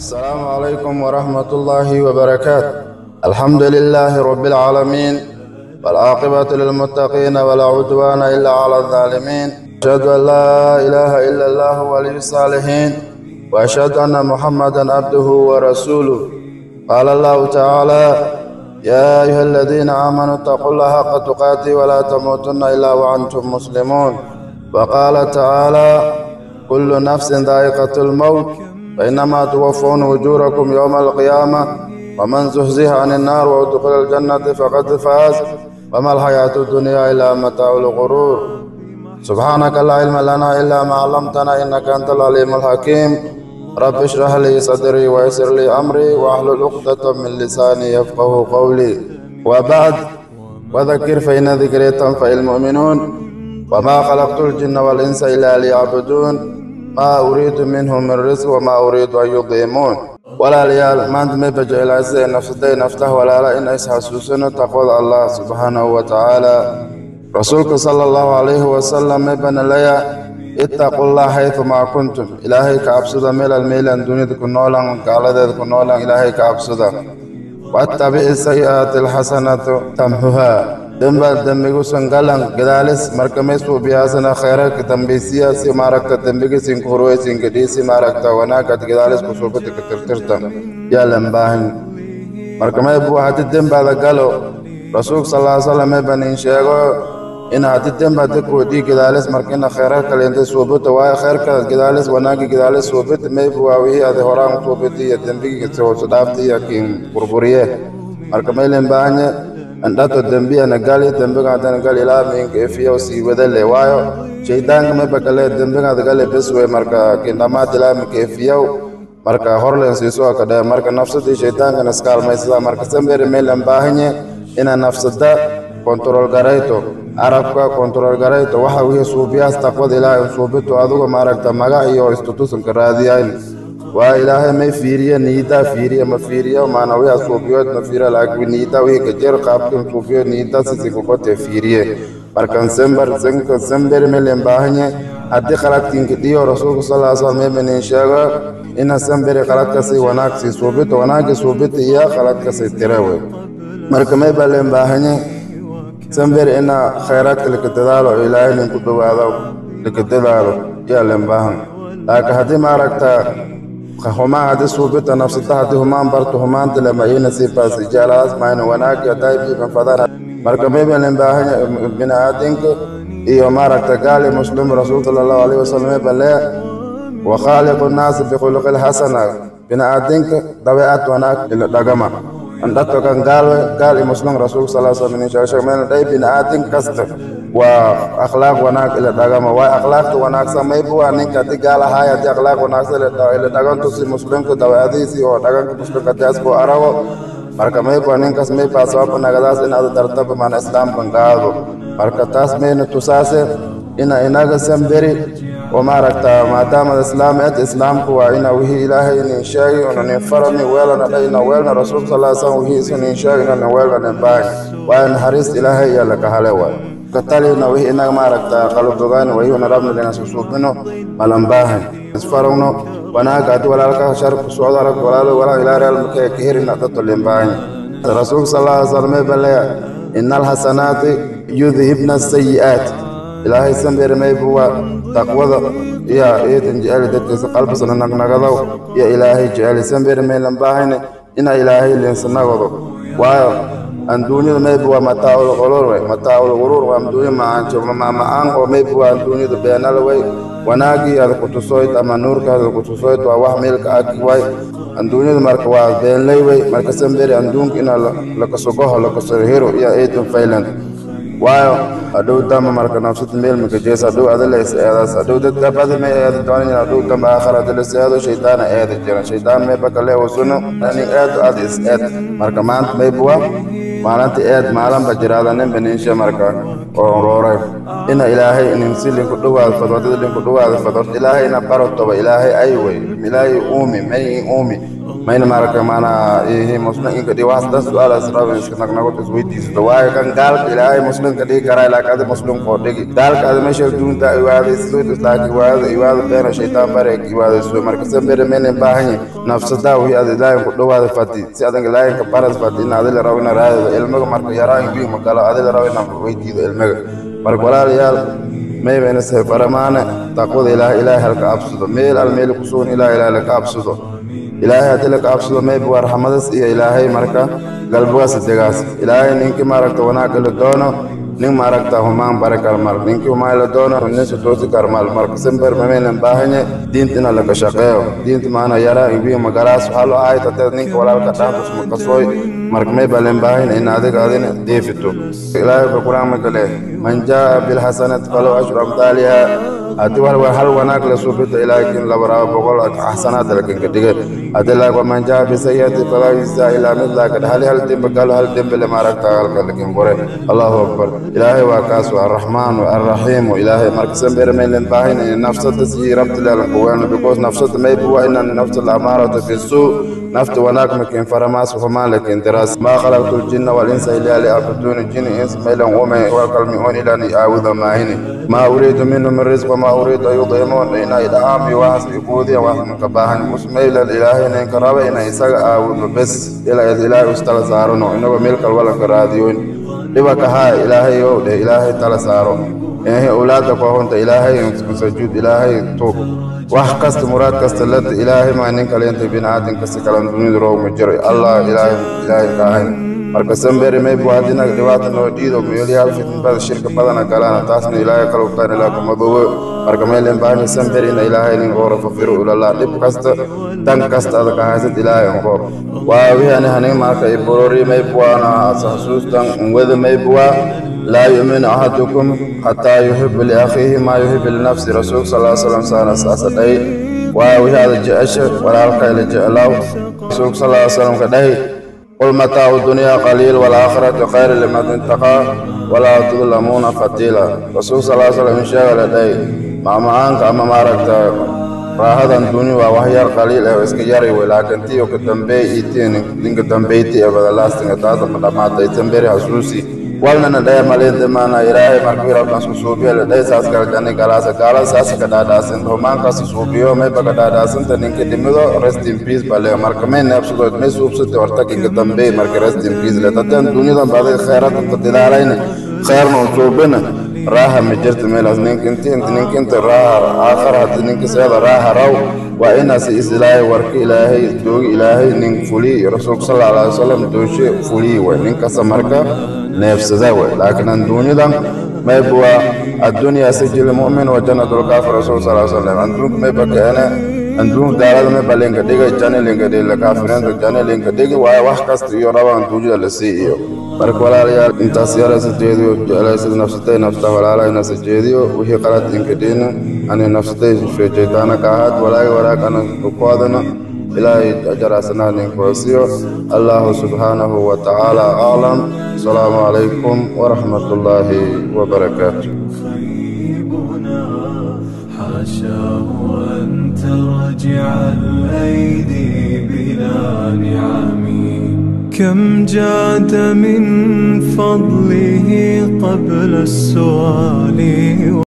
السلام عليكم ورحمة الله وبركاته. الحمد لله رب العالمين، والعاقبة للمتقين، ولا عدوان إلا على الظالمين. أشهد أن لا إله إلا الله ولي الصالحين، وأشهد أن محمدا عبده ورسوله. قال الله تعالى: يا أيها الذين آمنوا اتقوا الله حق تقاته ولا تموتن إلا وأنتم مسلمون. وقال تعالى: كل نفس ذائقة الموت فإنما توفون أجوركم يوم القيامة، ومن زحزح عن النار وأدخل الجنة فقد فاز، وما الحياة الدنيا إلا متاع الغرور. سبحانك لا علم لنا إلا ما علمتنا إنك أنت العليم الحكيم. رب اشرح لي صدري ويسر لي أمري واحلل عقدة من لساني يفقه قولي. وبعد، وذكر فإن ذكرى تنفع المؤمنون، وما خلقت الجن والإنس إلا ليعبدون، ما أريد منهم من رزق وما أريد أن يطعمون. Walaalayaal, maanta may bajecelaysay nafsaday naftah walaala in is xasuusino taqwada Allah subxaanahu wa tacaala. Rasuulka sala Allahu calayhi wasalam may banalaya: ittaqullah xaytumaa kuntum. Ilaahay ka cabsada meelal meelan dunida ku noolan, gaaladeeda ku noolan, Ilaahay ka cabsada. Wattabici sayi'aati alxasanatu tamxuhaa. Demba dembigusan galan gadaalis marka may suubiyaasana khayraadka dambaysiya, si maaragta dembigisinka horweysinka dhiisi, maaragta wanaagad gadaalis kusuubada ka tirtirta yaa lan baahan. Marka may buu haddii dembaada galo, Rasuulka sal lla slam may banin sheego in haddii demba hadi kuwadii gadaalis marka ina khayraad kale intay suubata, waayo khayrka gadaalis, wanaagi gadaalis suubata may buu waa wixii adi horaan suubata iyo dembigii hoosu dhaafta iyo kiin burburiye. Marka may len baahanye andhato dembiyana gali, dembiga haddana gali ilaa minka efiyo sii wadale, waayo shaydaanka may bakale dembigaad gali bes wey. Marka kiin dhammaad ilaa minka efiyow marka horlen siiso ka dhe. Marka nafsadii shaydaankana iskaalmaysada. Marka samberi may len baahanye ina nafsada kontrol garayto, arabka kontrol garayto, waxa wixii suubiyaas taqwada Ilaahay suubito, adigo maaragta magac iyo istutusanka raadiyayn. Waa Ilaahay may fiiriye niidaa fiiriye, ma fiiriyo maanawiya suubiyood ma fiiriyo, laakiin niidaa wixii ka jir qaabkan suubiyo niidaa sisi kukote fiiriye. Markan sember senka sember may len baahanye haddii qaladkinka dhiyo, Rasuulka sal lla slam may banin sheego ina semberi qaladkasi wanaag sii suubito, wanaagii suubito iyo qaladkasi tire wey. Marka may baa len baahanye sember ina khayraadka laka dadaalo oo Ilaahay ninku dhowaado laka dadaalo yaa len baahan. Laakiin haddii maaragta humaan haddii suubita nafsada, haddii humaan barto, humaanta lema iina sifaas ijaalaas maayna wanaagi hadday biiban fadaan. Marka may baa len baahanya biniaadinka iyo maaragta gaali muslim, Rasuulka sala Allahu alayhi wasalam may baa lee: wakhaaliqu nnaasi bikhuluqi lxasana. Biniaadinka dabeecad wanaag ila dhagama andhato kan gaalwe gaal iyo muslim. Rasuulka sal slam inin sheeg meel dhay biniaadin kasta waa akhlaaq wanaag ila dhagama, waayo akhlaaqta wanaagsan mayba waa ninka haddii gaal ahaay haddii akhlaaq wanaagsan ila dhaganto, si muslimka dabeecadiisii oo dhaganka muslimka haddii asbuu arago, marka mayba ninkaas maybaa sababa nagadaas inaad dartaba maana islaamkan qaado. Marka taas mayna tusaase ina inaga samberi oo maaragta maadaama islaam ed islaamku waa ina wixii Ilaahay inin sheegay una nin farani weelana dhayna weelna, Rasuulka sal slam wixii isu nin sheegay ina weelna nin baahan, waayo naxariista Ilaahay iyo laka hale waay katalina. Wixii inaga maaragta qalabdogaan wayuna rabna inaan susuubino malan baahan, isfaragno wanaaga. Haddii walaalka shar ku socdo arag, walaalo walaa ilaa real makee ka herina dadto len baahan. Rasuulka sal alla slam may baleya: ina alxasanaati yudhibna asayi'aat. Ilaahay sambeer mayba waa taqwada iyo eedan jeceli dadkiisa qalbisana nagnagadaw iyo Ilaahay jeceli. Sambeer maylan baahayne ina Ilaahay liinsanagado, waayo adduunyada mayba waa mataacul qulur wey, mataacul guruur waa adduunyo macaan oo mayba waa adduunyada beenala wey. Wanaagii aad ku tusoyd ama nuurkaada ku tusoyd waa wax meelka ag waay adduunyada. Marka waa beenley wey. Marka samberi adduunka ina lakasogoho lakasoo hero iyo eedan faylan, waayo hadhow damba marka nafsada meel makajeesa, hadhow adala is eedaas, hadhow dadka badi may eeda doonin, hadhow damba aakhir hadii las eedo shaydaana eeda jiran, shaydaan may bakale usuna nin eedo ad is eed. Marka maanta mayba waa maalinta eed maalan ba jiraada nin baninshe marka oo rooray. Ina ilaahay inin si linku dhawaado fadwadada linku dhawaado fadwad ilaahay ina barotoba ilaahay ay wey ilaahay uumi may uumi mayna maaragta maana ihi muslim inka dhigi waxaas dhan su-aalaas raba iska nagnagoto isweydiisato waayo kan gaalka ilaahay muslimka dhigi karaa laakiin adi muslimkoo dhigi gaalka adi meesha duunta iwaadayso laakiin iwaadada iwaada beena shaytaan bare iwaadayso marka sambere maynan baahan yahin nafsadaa wixii aad ilaahay ku dhawaada fadi si adan ilaahay ka barad fadi in adila rabo ina raadado ilmaga marka yaraan wiil magalo adila rabo ina weydiido ilmaga marka walaalayaal mayba ina sahay faramaane taqwada ilaahay ilaahay halka absado meel al meel ku sugan ilaahay ilaahay laka absado ilaahay haddii laka absado mayba waa raxmadas iyo ilaahay marka galbugaas degaas ilaahay ninkii maaragta wanaagga la doono nin maaragta humaan bari kara mal ninkii humaan la doono nin sutoosi kara mal marka sember mamaynan baahanye diinta ina laka shaqeeyo diinta maana yaraa ibiyo magalaas waxaa loo ahay tateed ninka walaalka dhaantus makasooy marka may baa leen baahan in adiga adina deefito ilaahay ba qur-aan marka leh man jaa bilxasanati falahu ashru amhaaliha haddii hal wanaag la suubito ilaahay kin laba rabo boqol axsanaad lakinka dhigay haddii laak waman jaa bisayi'ati falaa yujzaa ilaa midlaha kadhe hal hal dembe galo hal dembe le maaragta halka lakin qore allahu akbar ilaahay waa kaas waa arraxmaan wa arraxiim ilaahay marka sambere maynan baahin in nafsada sii rabti leelan kuweelno because nafsada mayba waa inaan nafsa lamaarata bisuu nafta wanaag makin faramaas xumaan lakin diraas maa khalaqtu ljinna walinsa ilaa liyacbuduuni jini ins maylan ume walkalmi'uun ilaan aawuda maahini maa uriidu minhu min risq wamaa uriidu an yudcimuun ina idcaam iyo waxaas ikuudiya wax manka baahan musmaylan ilaahay ninka raba ina isaga aawudo bes ilaa ilaahay istala saarano inagoo meel kal walanka raadiyoyn dhiba kahaa ilaahay ow dheh ilaahay tala saaro awlaadda kohonta ilaahay sajuud ilaahay tuug wax kasta muraad kasta lada ilaahay maa nin kale inta biniaadamka si kalan dunida roog ma jiro allah ilaahay ilaahay ka ahayn marka samberi maybu haddina dhibaata noo dhiido meelyaal fitnbada shirka badana galana taasna ilaahay qalubtaan ilaa kumadoobo marka maylen baahanya samberi ina ilaahay nin qooro fafiru ilallah dhib kasta dan kasta adag haysad ilaahay an qoor waa wixii ani hanin marka iborori maybuwaana xasuustan wada maybuwaa laa yu'minu axadukum xataa yuxibu liakhiihi maa yuxibu linafsi rasuulka sal ly slam saana saasa dhahi waa wixii aada jecesha walaalka ila jeclaaw rasuulka sal ly slam ka dhahi qul mataacu dunyaa qaliil waalaakhiratu khayr liman intaqaa walaa tudlamuuna fatiila rasuulka sal ly slam sheega la dhahi macmacaanka ama maaragta raahadan duni waa wax yar qaliil ah oo iska yari wey laakiin tiyo ka dambeey iyo tii ninka dambeyti ee badalaastinga taasa ma dhammaatay tamberi xasuusi walnana dhaya maleynta maana ilaahay markii rabban isku suubiyo la dhahay saas kale jani galaasa gaala saas ka dhaadhaasan humaankaas suubiyo mayba ka dhaadhaasanta ninka dhimido rest in peace baa leeyahay marka may neebsado may suubsatay hortaginka dambeey marka rest in peace le tateen duniyadan ba adiga khayraad inta dilaalayna khayrna u suubina raaha ma jirta meelaas ninka inti inta ninka inta raaha aakhar haddii ninka seeda raaha raw waa inaas is ilaahay warka ilaahay doogi ilaahay nin fuliy rasuulka sal alla alay wasalam dooshe fuliy way ninkasta marka neefsada way laakiin adduunyadan mayba waa addunya sijil mu'min wa jannatul kaafir rasuul sal alla sallam adduunka mayba keene adduun gaalada mayba linka dhigay janna linka dhigi kaafiriinta janna linka dhigi waayo wax kasta iyo rabaan adduunyada la sii iyo marka walaalayaal intaas yaraysa jeediyo jeclaysa nafsatay nafta walaalahayna jeediyo wixii qalad inka dhina ani nafsatay sheejaytaana ka ahaad walaaga walaag ana ku adana ilaahay ajaraasanaa ninkoosiyo allahu subxaanahu wa tacaala aclam asalaamu calaykum waraxmat ullaahi wabarakaatu. حاشاه أن ترجع الأيدي بلا نعم كم جاد من فضله قبل السؤال.